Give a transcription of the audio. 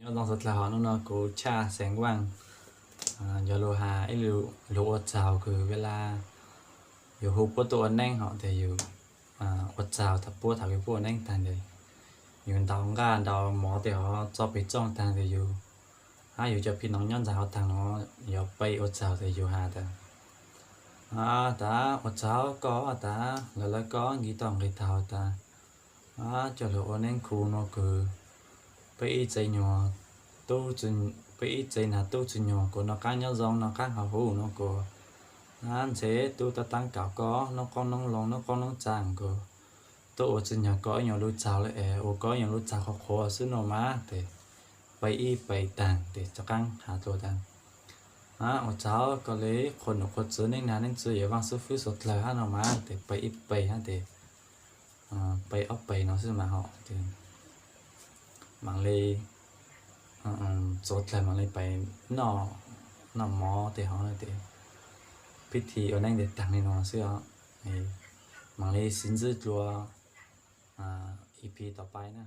Nyob zoo txhua dlawg hom, hnub no kuv Tshaj Xeev Vaaj yuav lug has ib lug ua tsaug kws vela yug hu puab tuaj ua neeb hov tes yug ua tsaug thaum puab, thaum kws puab ua neeb taag tes yug ntaus nqaj ntaus mov tes hov tso peg txooj taag tes yug, hab yug cov phim noov nyob ntxag hov taag nuav yuav peb ua tsaug tes yug has tas, tas ua tsaug koj tas, lawv lawv koj nqi toj nqi taug tas, coj lug ua neeb khu nuav kws peb ib txwv nyuag, peb ib txwv nag tub txwv nyuag kuas noj qaab nyob zoo noj qaab haus huv nuav kuas, ntxhe tub tab taab kaum koj noob qoob noob loo noob qoob noob tsaa kuas, tub ua txwv nyuag koj ib nyuag lub tsaug le es ua koj ib nyuag lub tsaug qhuav qhuav xwb nuav mas tes, peb ib peb taag tes rov qaab has dlua tas, ua tsaug koj le qhua num qhua txwv neeb nag neeb txwv yawm vaaj xub fwb suav dlawg hab nuav mas tes peb ib peb hab tes, peb ob peb nuav xwb mas hov tes maam le txhua dlawg maam le peb noj mov tes hov tes, pib thi ua neeb tes taag le nuav xwb os. Maam le sib ntsib dlua E P tom peb na.